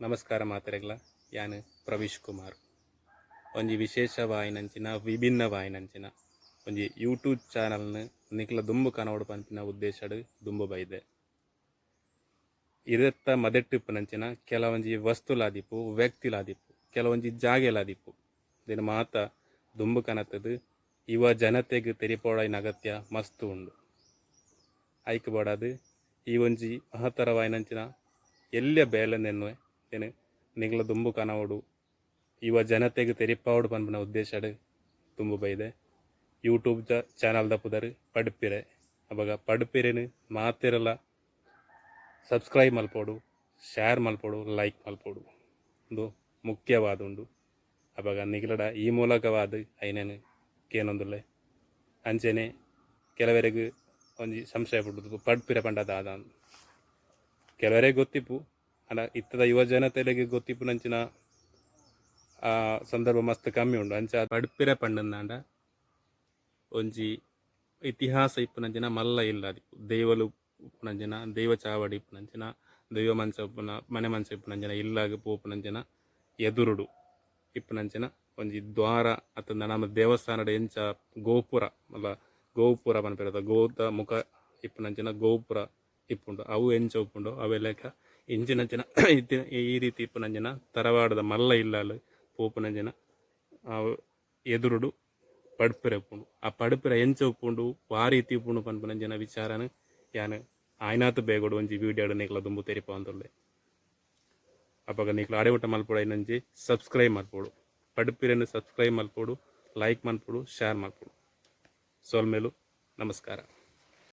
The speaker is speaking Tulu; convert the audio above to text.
ನಮಸ್ಕಾರ ಮಾತೆರೆಗ್ಲ. ಯಾನ್ ಪ್ರವೀಶ್ ಕುಮಾರ್. ಒಂಜಿ ವಿಶೇಷವಾಯಿನಂಚಿನ, ವಿಭಿನ್ನವಾಯಿನಂಚಿನ ಒಂಜಿ ಯೂಟ್ಯೂಬ್ ಚಾನಲ್ನ್ ನಿಕ್ಲ ದುಂಬು ಕನವೊಡು ಪನ್ಪಿನ ಉದ್ದೇಶಡ್ ದುಂಬು ಬೈದೆ. ಇರೆತ್ತ ಮದೆಟ್ ಇಪ್ಪುನಂಚಿನ ಕೆಲವೊಂಜಿ ವಸ್ತುಲಾದಿಪ್ಪು, ವ್ಯಕ್ತಿಲಾದಿಪ್ಪು, ಕೆಲವೊಂಜಿ ಜಾಗೆಲಾದಿಪ್ಪು, ಉಂದೆನ್ ಮಾತ ದುಂಬು ಕನತ್ದ್ ಯುವ ಜನತೆಗ್ ತೆರಿಪಾವೊಡಾಯಿನ ಅಗತ್ಯ ಮಸ್ತ್ ಉಂಡು. ಐಕ್ ಬೋಡಾದ್ ಈ ಒಂಜಿ ಮಹತ್ತರವಾಯಿನಂಚಿನ ಎಲ್ಯ ಬೇಲೆನ್ ಎನ್ನುವೆ ನಿಕ್ಲ ದುಂಬು ಕನವೊಡು, ಯುವ ಜನತೆಗ್ ತೆರಿಪಾವೊಡು ಪನ್ಪಿನ ಉದ್ದೇಶಡ್ ದುಂಬು ಬೈದೆ. ಯೂಟ್ಯೂಬ್ ದ ಚಾನಲ್ದ ಪುದರ್ ಪಡ್ಪಿರೆ. ಅಪಗ ಪಡ್ಪಿರೆನ್ ಮಾತೆರ್ಲ ಸಬ್ಸ್ಕ್ರೈಬ್ ಮಲ್ಪೊಡು, ಶೇರ್ ಮಲ್ಪೊಡು, ಲೈಕ್ ಮಲ್ಪೊಡು, ಉಂದು ಮುಖ್ಯವಾದುಂಡು. ಅಪಗ ನಿಕ್ಲಡ ಈ ಮೂಲಕವಾದ್ ಐನೆನ್ ಕೇನೊಂದುಲ್ಲೆ. ಅಂಚೆನೆ ಕೆಲವರೆಗ್ ಒಂಜಿ ಸಂಶಯ ಪುಟ್ಟುದು, ಪಡ್ಪಿರೆ ಪಂಡ ದಾದ? ಕೆಲವರೆಗ್ ಗೊತ್ತಿಪ್ಪು, ಆಂಡ ಇತ್ತದ ಯುವ ಜನತೆಲೆಗ್ ಗೊತ್ತಿಪ್ಪುನಂಚಿನ ಸಂದರ್ಭ ಮಸ್ತ್ ಕಮ್ಮಿ ಉಂಡು. ಅಂಚ ಪಡ್ಪಿರೆ ಪಂಡಂದಾಂಡ ಒಂಜಿ ಇತಿಹಾಸ ಇಪ್ಪುನಂಚಿನ ಮಲ್ಲ ಇಲ್ಲಾದಿಪ್ಪು, ದೈವಲು ಉಪ್ಪುನಂಚಿನ, ದೈವ ಚಾವಡಿ ಇಪ್ಪುನಂಚಿನ, ದೈವ ಮಂಚ ಉಪ್ಪುನ, ಮನೆ ಮಂಚ ಇಪ್ಪುನಂಚಿನ ಇಲ್ಲಾಗ್ ಪೋಪುನಂಚಿನ ಎದುರುಡು ಇಪ್ಪುನಂಚಿನ ಒಂಜಿ ದ್ವಾರ ಅತ್ತಂದ ನಮ್ಮ ದೇವಸ್ಥಾನಡ್ ಎಂಚ ಗೋಪುರ ಮಲ್ಲ ಗೋಪುರ ಪನ್ಪೆರ್, ಗೋದ ಮುಖ ಇಪ್ಪುನಂಚಿನ ಗೋಪುರ ಇಪ್ಪುಂಡು, ಅವು ಎಂಚ ಉಪ್ಪುಂಡು ಅವೆ ಲೆಕ್ಕ ಇಂಚಿನಂಚಿನ ಇತ್ತಿನ ಈ ರೀತಿ ಇಪ್ಪುನಂಚಿನ ತರವಾಡದ ಮಲ್ಲ ಇಲ್ಲಾಲ್ ಪೋಪುನಂಚಿನ ಎದುರುಡು ಪಡ್ಪಿರೆ ಉಪ್ಪುಂಡು. ಆ ಪಡ್ಪಿರೆ ಎಂಚ ಉಪ್ಪುಂಡು, ವಾ ರೀತಿ ಉಪ್ಪುಂಡು ಪನ್ಪುನಂಚಿನ ವಿಚಾರನ್ ಯಾನ್ ಆಯ್ನಾತ್ ಬೇಗೊಡು ಒಂಜಿ ವಿಡಿಯೋಡ್ ನಿಕ್ಲ ದುಂಬು ತೆರಿಪಾವೊಂದುಲ್ಲೆ. ಅಪಗ ನಿಕ್ಲ ಅಡೆ ಊಟ ಮಲ್ಪೊಡು, ಐನಂಜಿ ಸಬ್ಸ್ಕ್ರೈಬ್ ಮಲ್ಪೊಡು, ಪಡ್ಪಿರೆನ್ ಸಬ್ಸ್ಕ್ರೈಬ್ ಮಲ್ಪೊಡು, ಲೈಕ್ ಮಲ್ಪೊಡು, ಶೇರ್ ಮಲ್ಪೊಡು. ಸೊಲ್ಮೆಲು, ನಮಸ್ಕಾರ.